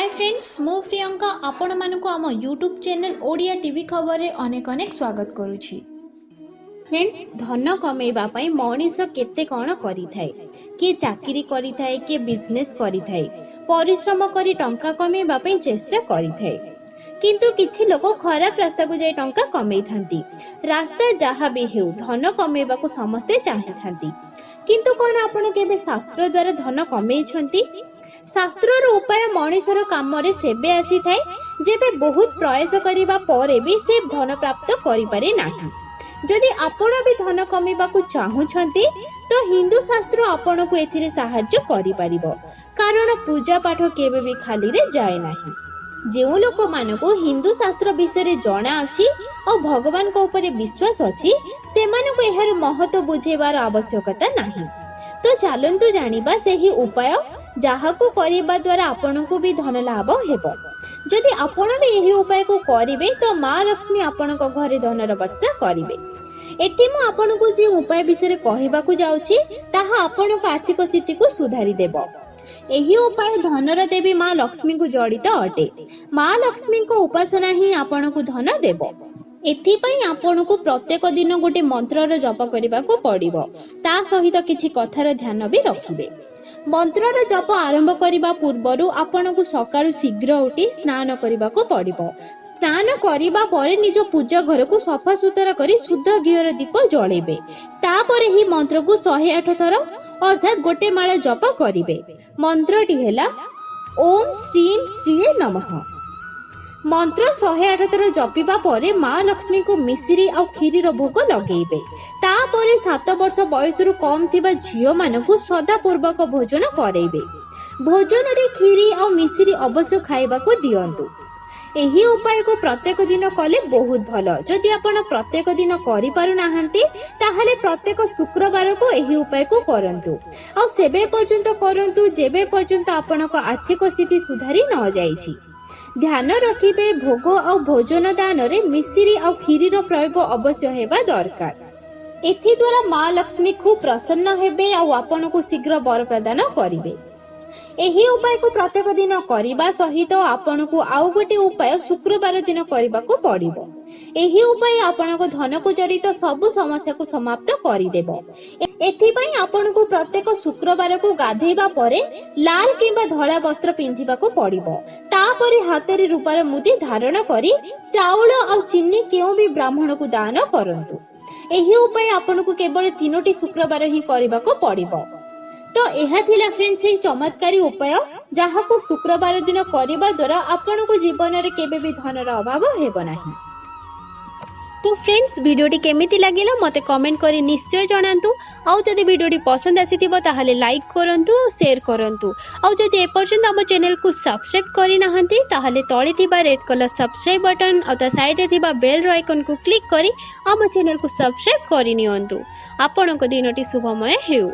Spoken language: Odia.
ହାଏ ଫ୍ରେଣ୍ଡସ୍, ମୁଁ ପ୍ରିୟଙ୍କା ଆପଣମାନଙ୍କୁ ଆମ ୟୁଟ୍ୟୁବ୍ ଚ୍ୟାନେଲ୍ ଓଡ଼ିଆ ଟିଭି ଖବରରେ ଅନେକ ଅନେକ ସ୍ୱାଗତ କରୁଛି। ଫ୍ରେଣ୍ଡସ୍, ଧନ କମେଇବା ପାଇଁ ମଣିଷ କେତେ କ'ଣ କରିଥାଏ। କିଏ ଚାକିରି କରିଥାଏ, କିଏ ବିଜନେସ୍ କରିଥାଏ, ପରିଶ୍ରମ କରି ଟଙ୍କା କମେଇବା ପାଇଁ ଚେଷ୍ଟା କରିଥାଏ। କିନ୍ତୁ କିଛି ଲୋକ ଖରାପ ରାସ୍ତାକୁ ଯାଇ ଟଙ୍କା କମେଇଥାନ୍ତି। ରାସ୍ତା ଯାହା ବି ହେଉ, ଧନ କମେଇବାକୁ ସମସ୍ତେ ଚାହିଁଥାନ୍ତି। କିନ୍ତୁ କ'ଣ ଆପଣ କେବେ ଶାସ୍ତ୍ର ଦ୍ୱାରା ଧନ କମେଇଛନ୍ତି? ଶାସ୍ତ୍ରର ଉପାୟ ମଣିଷର କାମରେ ସେବେ ଆସିଥାଏ, ଯେବେ ବହୁତ ପ୍ରୟାସ କରିବା ପରେ ବି ସେ ଧନ ପ୍ରାପ୍ତ କରିପାରେ ନାହିଁ। ଯଦି ଆପଣ ବି ଧନ କମେଇବାକୁ ଚାହୁଁଛନ୍ତି, ତ ହିନ୍ଦୁ ଶାସ୍ତ୍ର ଆପଣଙ୍କୁ ଏଥିରେ ସାହାଯ୍ୟ କରିପାରିବ। କାରଣ ପୂଜା ପାଠ କେବେ ବି ଖାଲିରେ ଯାଏ ନାହିଁ। ଯେଉଁ ଲୋକମାନଙ୍କୁ ହିନ୍ଦୁ ଶାସ୍ତ୍ର ବିଷୟରେ ଜଣା ଅଛି ଆଉ ଭଗବାନଙ୍କ ଉପରେ ବିଶ୍ୱାସ ଅଛି, ସେମାନଙ୍କୁ ଏହାର ମହତ୍ଵ ବୁଝେଇବାର ଆବଶ୍ୟକତା ନାହିଁ। ତ ଚାଲନ୍ତୁ ଜାଣିବା ସେହି ଉପାୟ, ଯାହାକୁ କରିବା ଦ୍ୱାରା ଆପଣଙ୍କୁ ବି ଧନ ଲାଭ ହେବ। ଯଦି ଆପଣ ବି ଏହି ଉପାୟକୁ କରିବେ, ତ ମା ଲକ୍ଷ୍ମୀ ଆପଣଙ୍କ ଘରେ ଧନର ବର୍ଷା କରିବେ। ଏଠି ମୁଁ ଆପଣଙ୍କୁ ଯେଉଁ ଉପାୟ ବିଷୟରେ କହିବାକୁ ଯାଉଛି, ତାହା ଆପଣଙ୍କ ଆର୍ଥିକ ସ୍ଥିତିକୁ ସୁଧାରି ଦେବ। ଏହି ଉପାୟ ଧନର ଦେବୀ ମା ଲକ୍ଷ୍ମୀଙ୍କୁ ଜଡ଼ିତ ଅଟେ। ମା ଲକ୍ଷ୍ମୀଙ୍କ ଉପାସନା ହିଁ ଆପଣଙ୍କୁ ଧନ ଦେବ। ଏଥିପାଇଁ ଆପଣଙ୍କୁ ପ୍ରତ୍ୟେକ ଦିନ ଗୋଟେ ମନ୍ତ୍ରର ଜପ କରିବାକୁ ପଡ଼ିବ। ତା ସହିତ କିଛି କଥାର ଧ୍ୟାନ ବି ରଖିବେ। ମନ୍ତ୍ରର ଜପ ଆରମ୍ଭ କରିବା ପୂର୍ବରୁ ଆପଣଙ୍କୁ ସକାଳୁ ଶୀଘ୍ର ଉଠି ସ୍ନାନ କରିବାକୁ ପଡ଼ିବ। ସ୍ନାନ କରିବା ପରେ ନିଜ ପୂଜା ଘରକୁ ସଫା ସୁତୁରା କରି ଶୁଦ୍ଧ ଘିଅର ଦୀପ ଜଳେଇବେ। ତାପରେ ଏହି ମନ୍ତ୍ରକୁ 108 ଥର, ଅର୍ଥାତ୍ ଗୋଟେ ମାଳା ଜପ କରିବେ। ମନ୍ତ୍ରଟି ହେଲା ଓମ୍ ଶ୍ରୀಂ ଶ୍ରୀୟେ ନମଃ। ମନ୍ତ୍ର 108 ଥର ଜପିବା ପରେ ମା ଲକ୍ଷ୍ମୀଙ୍କୁ ମିଶ୍ରି ଆଉ କ୍ଷୀରିର ଭୋଗ ଲଗେଇବେ। ତାପରେ 7 ବର୍ଷ ବୟସରୁ କମ୍ ଥିବା ଝିଅମାନଙ୍କୁ ଶ୍ରଦ୍ଧାପୂର୍ବକ ଭୋଜନ କରେଇବେ। ଭୋଜନରେ କ୍ଷୀରି ଆଉ ମିଶ୍ରି ଅବଶ୍ୟ ଖାଇବାକୁ ଦିଅନ୍ତୁ। ଏହି ଉପାୟକୁ ପ୍ରତ୍ୟେକ ଦିନ କଲେ ବହୁତ ଭଲ। ଯଦି ଆପଣ ପ୍ରତ୍ୟେକ ଦିନ କରିପାରୁନାହାନ୍ତି, ତାହେଲେ ପ୍ରତ୍ୟେକ ଶୁକ୍ରବାରକୁ ଏହି ଉପାୟକୁ କରନ୍ତୁ। ଆଉ ସେବେ ପର୍ଯ୍ୟନ୍ତ କରନ୍ତୁ, ଯେବେ ପର୍ଯ୍ୟନ୍ତ ଆପଣଙ୍କ ଆର୍ଥିକ ସ୍ଥିତି ସୁଧାରି ନ ଯାଇଛି। ଧ୍ୟାନ ରଖିବେ, ଭୋଗ ଆଉ ଭୋଜନ ଦାନରେ ମିଶ୍ରି ଆଉ କ୍ଷୀରିର ପ୍ରୟୋଗ ଅବଶ୍ୟ ହେବା ଦରକାର। ଏଥିଦ୍ୱାରା ମା ଲକ୍ଷ୍ମୀ ଖୁବ୍ ପ୍ରସନ୍ନ ହେବେ ଆଉ ଆପଣଙ୍କୁ ଶୀଘ୍ର ବର ପ୍ରଦାନ କରିବେ। ଏହି ଉପାୟକୁ ପ୍ରତ୍ୟେକ ଦିନ କରିବା ସହିତ ଆପଣଙ୍କୁ ଆଉ ଗୋଟେ ଉପାୟ ଶୁକ୍ରବାର ଦିନ କରିବାକୁ ପଡ଼ିବ। ଏହି ଉପାୟ ଆପଣଙ୍କ ଧନକୁ ଜଡ଼ିତ ସବୁ ସମସ୍ୟାକୁ ସମାପ୍ତ କରିଦେବ। ଏଥିପାଇଁ ଆପଣଙ୍କୁ ପ୍ରତ୍ୟେକ ଶୁକ୍ରବାରକୁ ଗାଧେଇବା ପରେ ଲାଲ କିମ୍ବା ଧଳା ବସ୍ତ୍ର ପିନ୍ଧିବାକୁ ପଡ଼ିବ। ତାପରେ ହାତରେ ରୂପାର ମୁଦି ଧାରଣ କରି ଚାଉଳ ଆଉ ଚିନି କେଉଁ ବି ବ୍ରାହ୍ମଣକୁ ଦାନ କରନ୍ତୁ। ଏହି ଉପାୟ ଆପଣଙ୍କୁ କେବଳ ତିନୋଟି ଶୁକ୍ରବାର ହିଁ କରିବାକୁ ପଡ଼ିବ। ତ ଏହା ଥିଲା ଫ୍ରେଣ୍ଡ, ସେଇ ଚମତ୍କାରୀ ଉପାୟ, ଯାହାକୁ ଶୁକ୍ରବାର ଦିନ କରିବା ଦ୍ୱାରା ଆପଣଙ୍କୁ ଜୀବନରେ କେବେ ବି ଧନର ଅଭାବ ହେବ ନାହିଁ। ତ ଫ୍ରେଣ୍ଡସ୍, ଭିଡ଼ିଓଟି କେମିତି ଲାଗିଲା, ମୋତେ କମେଣ୍ଟ କରି ନିଶ୍ଚୟ ଜଣାନ୍ତୁ। ଆଉ ଯଦି ଭିଡ଼ିଓଟି ପସନ୍ଦ ଆସିଥିବ, ତାହେଲେ ଲାଇକ୍ କରନ୍ତୁ ଆଉ ସେୟାର କରନ୍ତୁ। ଆଉ ଯଦି ଏପର୍ଯ୍ୟନ୍ତ ଆମ ଚ୍ୟାନେଲକୁ ସବସ୍କ୍ରାଇବ୍ କରିନାହାନ୍ତି, ତାହେଲେ ତଳେ ଥିବା ରେଡ୍ କଲର୍ ସବସ୍କ୍ରାଇବ୍ ବଟନ୍ ଆଉ ତା ସାଇଡ଼୍ରେ ଥିବା ବେଲ୍ର ଆଇକନ୍କୁ କ୍ଲିକ୍ କରି ଆମ ଚ୍ୟାନେଲକୁ ସବସ୍କ୍ରାଇବ୍ କରିନିଅନ୍ତୁ। ଆପଣଙ୍କ ଦିନଟି ଶୁଭମୟ ହେଉ।